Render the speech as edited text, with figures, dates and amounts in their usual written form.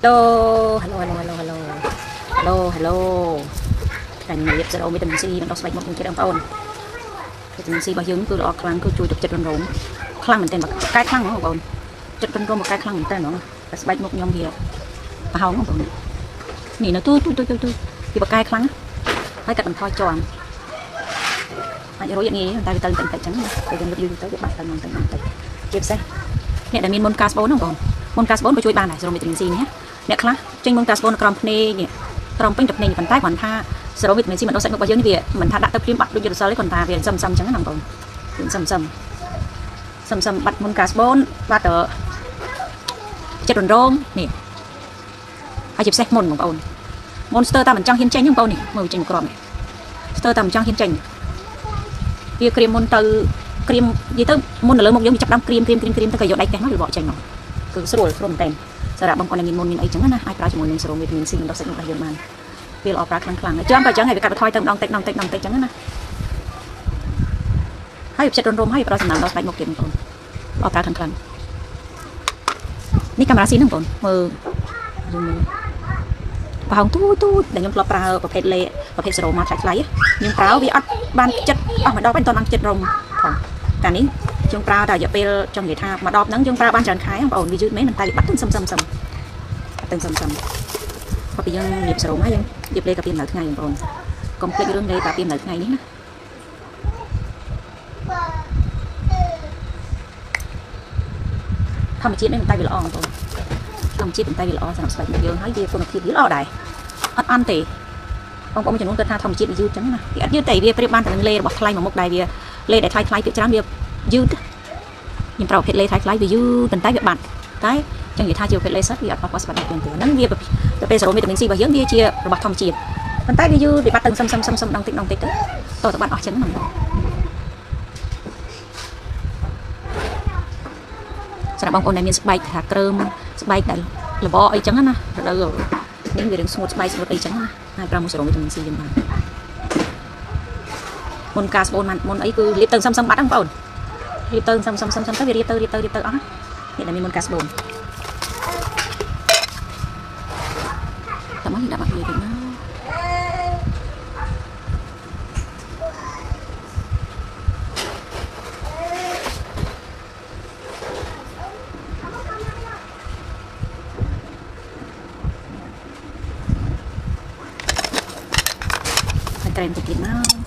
ឡូ hello hello hello hello hello hello តែខ្ញុំរៀបសេរ៉ូវីតាមីន C បណ្ដុះស្បែកមុខយើងទៀតបងប្អូនវីតាមីន C របស់យើងគឺល្អខ្លាំងគឺជួយទប់ចិត្តរំរោមខ្លាំងមែនទែនបើកែខ្លាំងហ្មងបងប្អូនចិត្តរំរោមមកកែខ្លាំងមែនទែនហ្មងតែស្បែកមុខខ្ញុំវាប្រហោងបងប្អូននេះនៅទូទូទូទូទូវាបកែខ្លាំងហើយកាត់បន្ថយជាំអាចរុយងាយតែវាទៅតិចតិចចឹងទៅយើងលឹកយូរទៅវាបាក់ទៅបន្តិចបន្តិចជាពិសេសអ្នកដែលមានមុនកាស្បូនហ្នឹងបងមុនកាស្បូនក៏ជួយបានដែរសេរ៉ូវីតាមីន C នេះអ្នកខ្លះចេញមុនកាស្បូននៅក្រោមភ្នែកនេះក្រោមពេញតែភ្នែកប៉ុន្តែគ្រាន់ថាសេរ៉ូវីតាមីន C មិនដល់សាច់មុខរបស់យើងនេះវាមិនថាដាក់ទៅព្រាមបាត់ដូចយន្តសិលទេគ្រាន់ថាវាសឹមសឹមចឹងណាបងប្អូនវាសឹមសឹមសឹមសឹមបាត់មុនកាស្បូនបាត់ចិត្តរំរងនេះហើយជាពិសេសមុនបងប្អូនមុនស្ទើរតែមិនចង់ហ៊ានចេញបងប្អូននេះមើលចេញមកក្រមនេះស្ទើរតែមិនចង់ហ៊ានចេញវាក្រៀមមុនទៅក្រៀមនិយាយទៅមុននៅលើមុខយើងវាចាប់ដើមក្រៀមក្រៀមក្រៀមក្រៀមទៅក៏យកដៃកេះមកវាបកចេញមកគឺស្រួលស្រួលមែនតើសម្រាប់បងប្អូនដែលមានមុនមានអីចឹងណាអាចប្រើជាមួយនឹងសេរ៉ូវីតាមីន C មិនដល់សាច់មុខរបស់យើងបានវាល្អប្រើខ្លាំងខ្លាំងចាំក៏ចឹងហើយវាកាត់បន្ថយទៅម្ដងតិចម្ដងតិចម្ដងតិចចឹងណាហើយផ្ចិតរំរំហើយផ្ដល់សំណើមដល់ស្បែកមុខទៀតបងប្អូនល្អប្រើខ្លាំងខ្លាំងនេះកាមេរ៉ាស៊ីហ្នឹងបងប្អូនមើលយើងមើលប្រហោងទូទូដែលខ្ញុំធ្លាប់ប្រើប្រភេទលេប្រភេទសេរ៉ូមកថ្លៃថ្លៃខ្ញុំប្រើវាអត់បានចិត្តអស់មួយដបអត់បានចិត្តរំផងតែនេះយើងប្រើតែរយៈពេលចង់និយាយថាមួយដបហ្នឹងយើងប្រើបានច្រើនខែបងប្អូនវាយឺតមែនតែវាបាត់ទៅសឹមសឹមសឹមបាត់ទៅសឹមសឹមព្រោះពីយើងលាបសេរ៉ូមកយើងលាបលេកាពីម្ដៅថ្ងៃបងប្អូនកុំភ្លេចរឿងលេកាពីម្ដៅថ្ងៃនេះណាធម្មជាតិនេះមិនតែវាល្អបងប្អូនធម្មជាតិមិនតែវាល្អសម្រាប់ស្បែកមុខយើងហើយវាគុណភាពវាល្អដែរអត់អន់ទេបងប្អូនមួយចំនួនគិតថាធម្មជាតិវាយឺតចឹងណាវាអត់យឺតទេវាប្រៀបបានតែនឹងលេរបស់ថ្លៃមួយមុខដែលវាលេដែលថ្លៃថ្លៃភាគច្រើនវាយឺតខ្ញុំប្រើប្រភេទលេថ្លៃថ្លៃវាយឺតប៉ុន្តែវាបាត់តែចឹងនិយាយថាជាប្រភេទលេសិតវាអត់ប៉ះពាល់ស្បែកមុខយើងទេហ្នឹងវាទៅពេលសេរ៉ូវីតាមីន C របស់យើងវាជារបស់ធម្មជាតិប៉ុន្តែវាយឺតវាបាត់ទៅសឹមសឹមសឹមសឹមដងតិចដងតិចទៅតទៅបាត់អស់ចឹងហ្នឹងសម្រាប់បងប្អូនដែលមានស្បែកថាក្រើមស្បែកដែលលបអីចឹងណារដូវនេះវារឿងស្ងួតស្បែកស្ងួតអីចឹងណាហើយប្រើមួយសេរ៉ូវីតាមីន C យើងបានមុនការស្បូនមុនអីគឺលាបទៅសឹមសឹមបាត់ហ្នឹងបងប្អូនលាបទៅសឹមសឹមសឹមសឹមទៅវារៀបទៅរៀបទៅរៀបទៅអស់នេះដែលមានមុនការស្បូនតែមកដាក់បាក់វាតិចមកហើយត្រែមទៅទៀតមក